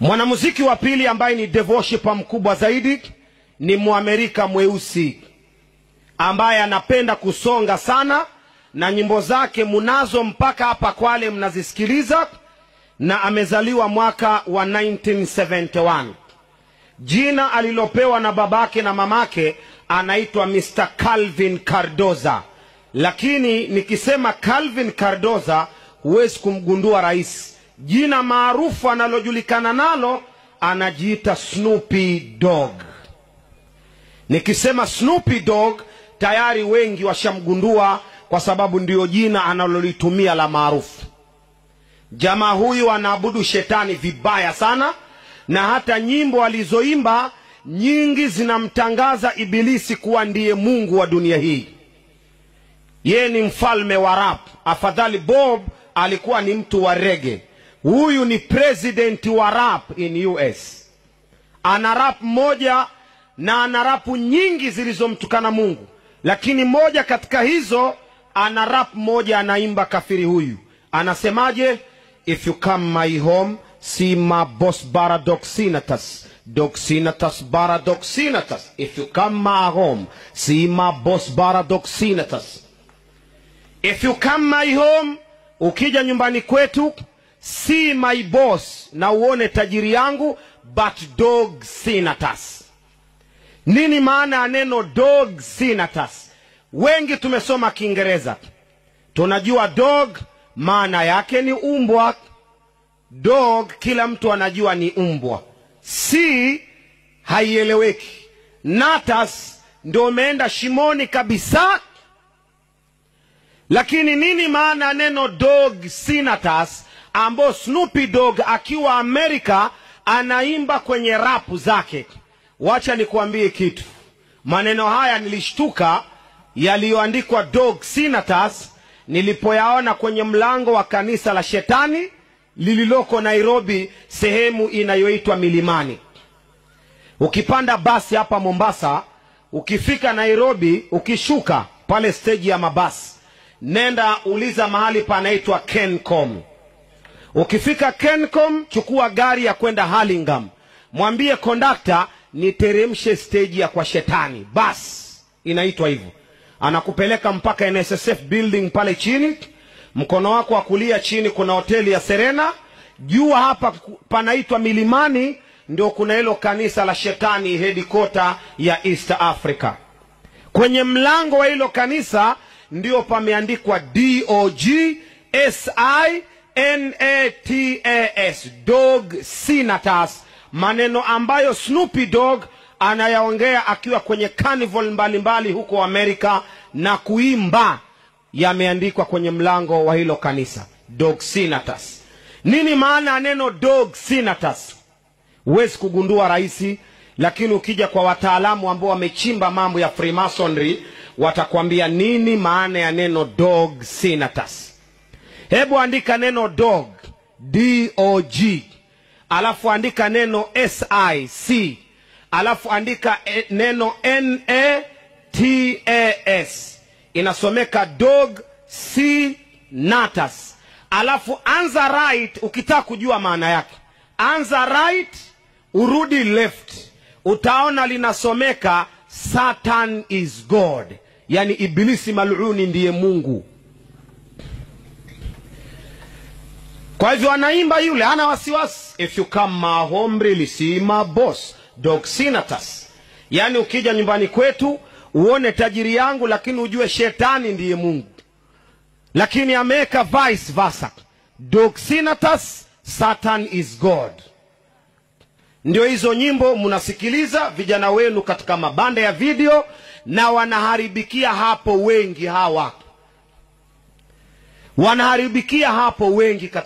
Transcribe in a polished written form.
Mwanamuziki wa pili ambaye ni devorshiper mkubwa zaidi ni Muamerika mweusi ambaye anapenda kusonga sana, na nyimbo zake munazo mpaka hapa Kwale mnazisikiliza, na amezaliwa mwaka wa 1971. Jina alilopewa na babake na mamake anaitwa Mr. Calvin Cardoza. Lakini nikisema Calvin Cardoza huwezi kumgundua rais. Jina maarufu analojulikana nalo anajiita Snoopy Dogg. Nikisema Snoopy Dogg tayari wengi washamgundua kwa sababu ndio jina analolitumia la maarufu. Jamaa huyu anaabudu shetani vibaya sana, na hata nyimbo alizoimba nyingi zinamtangaza ibilisi kuwa ndiye Mungu wa dunia hii. Yeye ni mfalme wa rap. Afadhali Bob alikuwa ni mtu wa reggae. Huyu ni president wa rap in US. Ana rap moja na ana rap nyingi zilizomtukana Mungu. Lakini moja katika hizo, ana rap moja anaimba kafiri huyu. Anasemaje? If you come my home, see my boss paradoxinatus. Doxinatus paradoxinatus. If you come my home, see my boss paradoxinatus. If you come my home, ukija nyumbani kwetu, see my boss, na uone tajiri yangu, but dog sinatus. Nini maana ya neno dog sinatus? Wengi tumesoma Kiingereza. Tunajua dog maana yake ni umbwa. Dog kila mtu anajua ni umbwa. Si haieleweki. Natas ndio umeenda shimoni kabisa. Lakini nini maana neno dog sinatus ambao Snoopy Dogg akiwa Amerika anaimba kwenye rapu zake? Wacha nikuambie kitu. Maneno haya nilishtuka yaliyoandikwa dog sinatus nilipoyaona kwenye mlango wa kanisa la shetani lililoko Nairobi, sehemu inayoitwa Milimani. Ukipanda basi hapa Mombasa, ukifika Nairobi, ukishuka pale stage ya mabasi, nenda uliza mahali panaitwa Kencom. Ukifika Kencom, chukua gari ya kwenda Hurlingham. Mwambie kondakta niteremshe stage ya kwa shetani. Bas inaitwa hivyo. Anakupeleka mpaka NSSF building pale chini. Mkono wako wa kulia chini kuna hoteli ya Serena. Jua hapa panaitwa Milimani, ndio kuna hilo kanisa la shetani, headquarter ya East Africa. Kwenye mlango wa hilo kanisa ndio pameandikwa DOGSINATAS, dog sinatus, maneno ambayo Snoopy Dogg anayaongea akiwa kwenye carnival mbalimbali huko Amerika na kuimba, yameandikwa kwenye mlango wa hilo kanisa, dog sinatus. Nini maana neno dog sinatus? Huwezi kugundua rahisi, lakini ukija kwa wataalamu ambao wamechimba mambo ya Freemasonry watakwambia nini maana ya neno dog sinatus. Hebu andika neno dog, D-O-G, alafu andika neno S-I-C, alafu andika neno N-A-T-A-S. Inasomeka dog sinatus. Alafu anza right, ukitaka kujua maana yake. Anza right, urudi left. Utaona linasomeka Satan is God. Yani ibilisi maluni ndiye Mungu. Kwa hivyo anaimba yule, ana wasiwasi. If you come my home, really see my boss, dog sinatus. Yani ukija nyumbani kwetu, uone tajiri yangu, lakini ujue shetani ndiye Mungu. Lakini ameweka vice versa. Dog sinatus, Satan is God. Ndio hizo nyimbo mnasikiliza vijana wenu katika mabanda ya video, na wanaharibikia hapo wengi hawa. Wanaharibikia hapo wengi katika